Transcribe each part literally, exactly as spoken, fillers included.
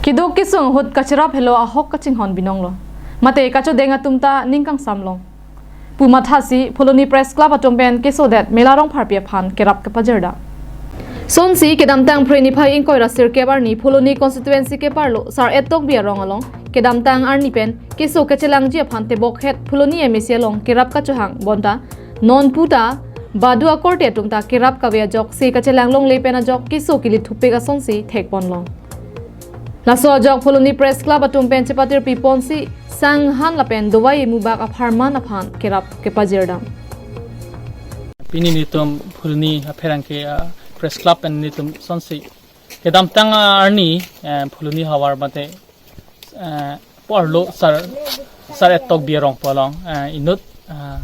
Iduk kesung ahut kacherap helo ahok kachinghon binong lo. Mate kachodeng atum ta ning kangsam long pu mathasi Phuloni Press Club atum pen kesodet Mela Rongpharpi aphan kerap kepajirda. Sonsi kedamtang Phre niphai ingkoi ra sirkep arni Phuloni constituency keparlo Sar-et Tokbi arong along kedamtang arni pen keso kechelangji aphan tebok het Phuloni M A C along kerap kachohang bonta non puta badu akorte atum ta kerap kave ajok se kachelang longle pen ajok keso kelithupik asonsi thekpon long. Laso ajok Phuloni Press Club atum pen chepatirpi ponsi sanghan lapen dovai emubak apharman aphan kerap kepajirdam. Pini netum Phuloni apherangke, ah, Press Club pen netum sonsi kedamtang, ah, arni, eh, Phuloni havar mate, eh, parlo Sar Sar-et Tokbi arong palong, eh, inut, ah,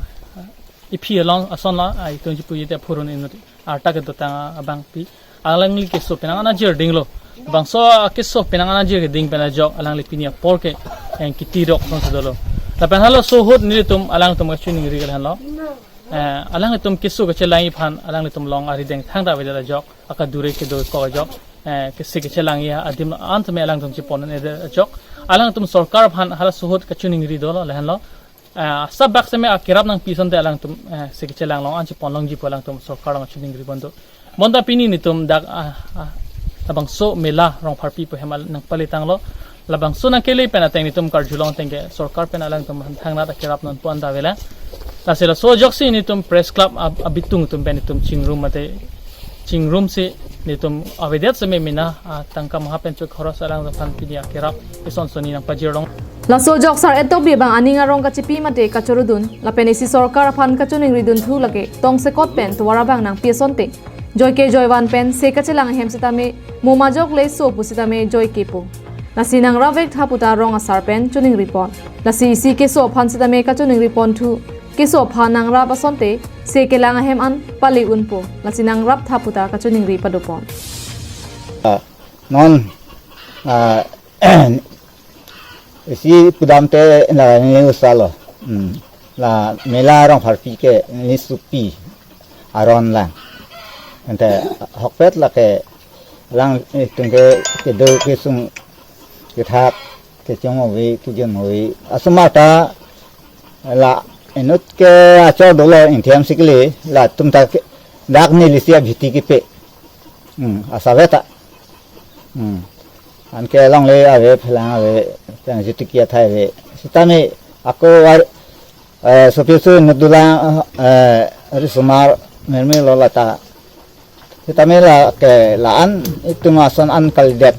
iphi along ason la, ah, itum jipu ite phurun inut arta kedotang abangpi alangli keso penang anajir dinglo. Bangso keso penang anajir keding pen ajok alangli pini apor ke, eh, kitirok asonsi dolo. Lapen halaso ahut netum alangtum kachiningri ke lahenlo. Eh, alangtum keso kechelangji aphan alangtum along arideng thangta avedet ajok, akadure kedo kok ajok, eh, kese kechelangji adim an tame alangtum chepon-edet ajok. Alangtum sorkar aphan halaso ahut kachiningri dolo lahenlo. Eh, sabak seme akerap nangpi asonte alangtum, eh, se kechelang long an chepon longji pu alangtum sorkar along chiningri bom do. Bonta pini netum dak, ah, ah, labangso Mela Rongpharpi pu hem al- nangpalitanglo. Labangso nangkele pen ateng netum karjulong ateng ke sorkar pen alangtum thangnat akerap nonpu anta avela. Lasi laso ajoksi netum Press Club ab- abitung atum pen netum chingrum mate chingrumsi netum avedet seme mena, ah, tangka maha pen chok khoros alangtum aphan pini akerap ison soni nangpajir long. Laso ajok Sar-et Tokbi abang aning arong kachipi mate kachorudun lapen isi sorkar aphan kachiningridun thu lake tongsekot pen tovar abang nangpi asonte joike joivan pen se kachelang ahem sitame mo majok le so pusitame joike po. Lasi nangrap vek tha puta rong asar pen chiningripon. Lasi isi keso aphan sitame kachiningripon thu keso aphan nangrap asonte se kelang ahem an pale unpo. Lasi nangrap tha puta kachiningri padopon. Non, ah, isi pudamte la ni usalo. Hmm. La Mela Rongpharpi ke ni supi aron lang. Ante ahokpet lake alang, eh, tungke kedo kesung kethak kechong ove kejun ove. Asomar ta la inut ke achor dolo ingthem sikle latum ta ke dak neli isi abhiti kepe. Hmm, asave ta. Hmm. Anke longle ave phelang ave, phelang jitiki athai ave. Sitame ako ar, eh, sopi su inut dolang, eh, risomar mermi lo lata. Sitame lake la-an itum ason an kalidet.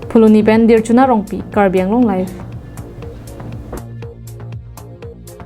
Phuloni pen Dirchuna Rongpi, Karbi Anglong Live.